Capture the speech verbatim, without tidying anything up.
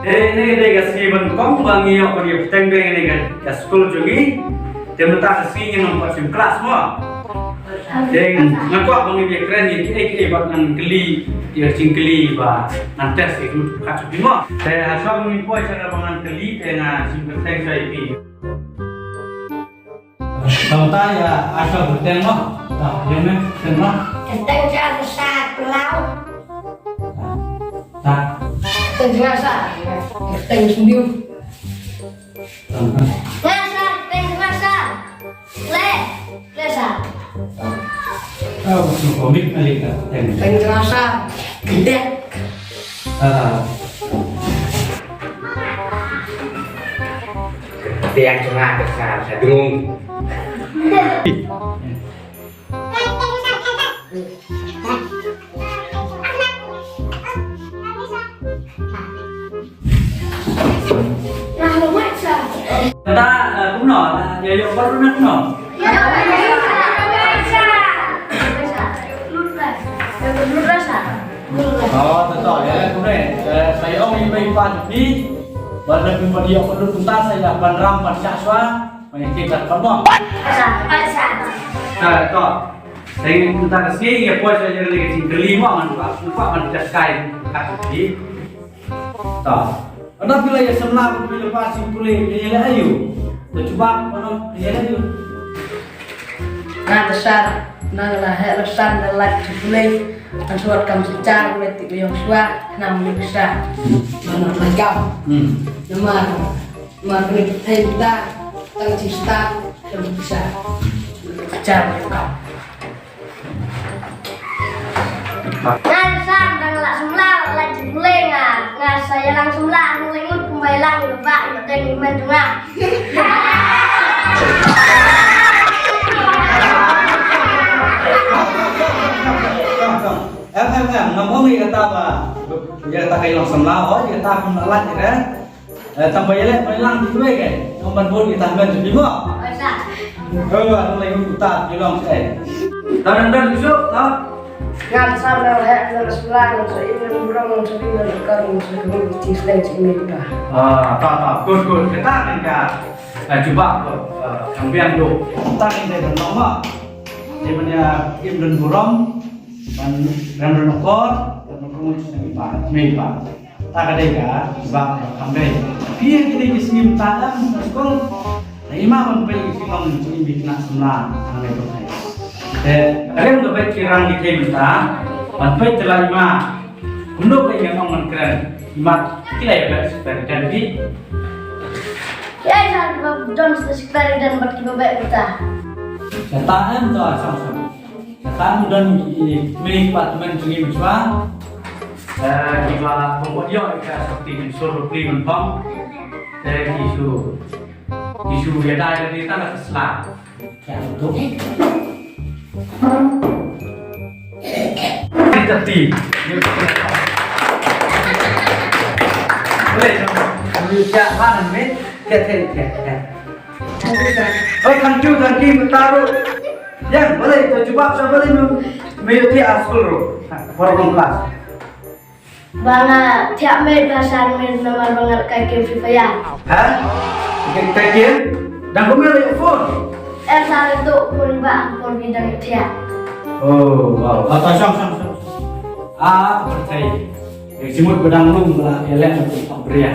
Te ine ka dei ka sngi ban kong ba ngi ïoh ban ïa bteng beng ine ka, ka skul jong ngi. Te mynta ka sngi ngin ym pat shim klas mo. Te nga kwah ba ngin ïa kren ïa kiei kiei ba ngan kylli, ïa ka jingkylli ba ngan test ïa ka mut ka jong phi mo. Te ha shwa ba ngin poi sha kaba ngan kylli te nga shim kyrteng sha ïa phi. Tang ta ïa, asal kyrteng mo. Ta, ïa me, kyrteng mo. Kyrteng jong nga Sa Palau. Ta. Kyrteng jong nga Sa. Kyrteng Symbiu. Tang, tang. Nga Sa, kyrteng jong nga Sa. Le, le Sa. Oh, su komik kali ka kyrteng. Kyrteng jong nga Sa. Gede. Ah. Tiang cuma besar sadung. Dah, eh, kumno? Dah, ya, ya, baru nak kumno? Oh, betul ya, kumne. Eh, saya ong ibai pan ni. Ban da phi ban ïoh pynlut mynta sa ïa ban ram ban shah shwa ban ïa kit kat pat mo. Sa, sa. Sa to. Sa ïa mynta ka sngi ïa poi sa ïa ka jingkylli mo ngan pa pa ban test kai kat phi. To. Ada phi la ïa samla phi la pass ïa pule ïa la ayu. To jubab ano ïa la ayu. Nga Tasar, nga la heh la san da lait sha pule, ngan shuwa kam sa jar, me ti ka ïong shuwa, khnang me pisa. Namar la jam. Hmm. Namar, namar kane ka thei mynta, tang shi stad, kam pisa. Jar ïong kam. Nga Tasar, nga la samla, la lait sha pule nga, nga sa ïalang samla, nga la ngut kumba ïalang, ba, ba dei ni men tu nga. Em, em, em, ngam ong ïa kata ba, ïa kata ka ïalang samla, oh, ïa kata kum na lait ïa ka. Eh, tang ba ïaleh ba ïalang ki wei ke. Ngam ban bun ïa kata men tu bimo. Oi sa. Oh, atu lagi uta ïalang eh. Tang dan dan besok, tang. Ngan sam nang heh nang sebelah ngan sa im nang burung ngan sa im nang lekar ngan sa kemul cing seleng cing im ta. Ah, ta ta. Good, good. Kita kan ka. Ah, cuba ko. Ah, champion tu. Kita kan dia dan mama. Dia punya im dan burung. Dan dan lekar dan kemul cing im ta. Im ta. Ta ka dei ka ba ka kam dei. Phi ïa kine ki sngi mynta em na skul. Na i ma ban peit ki sngi long jong i khynnah samla hangne to thei. Te ka rem ka beit ki rang ki thei mynta ban peit te la i ma. Kumno ka i ma ong ban kren i ma ki la ïa beit secretary dan phi. Ïa i sa kiba don secretary dan bad kiba beit mynta. Sa ta em to asam sam. Sa ta em don ki mini department jong i mynshwa. Eh, kiba bym pat ïoh ïa ka sopti mynsur ruh pli mynpang. Te ki shu, ki shu ïadei da ki tang ka sla. Ki tati. Boleh, boleh, siap, mana, mate? Siap, siap, siap, siap. Oi, thank you, thank you, mynta ruh. Ïa, balei, to jubab sa balei me, me ïoh thiah ha skul ruh. Baroh long klas. Ba nga thiah mate bha sha mate namar ba nga lehkai game Free Fire. Ha? Lehkai game? Dang kumne la ïoh phone? Em, sa la ïoh phone ba phone ba dang thiah. Oh, wow. Ata shong shong shong. Ah, pyrthei. Ïa ka jingmut ba dang rung ba la ïaleh na ka pop bria.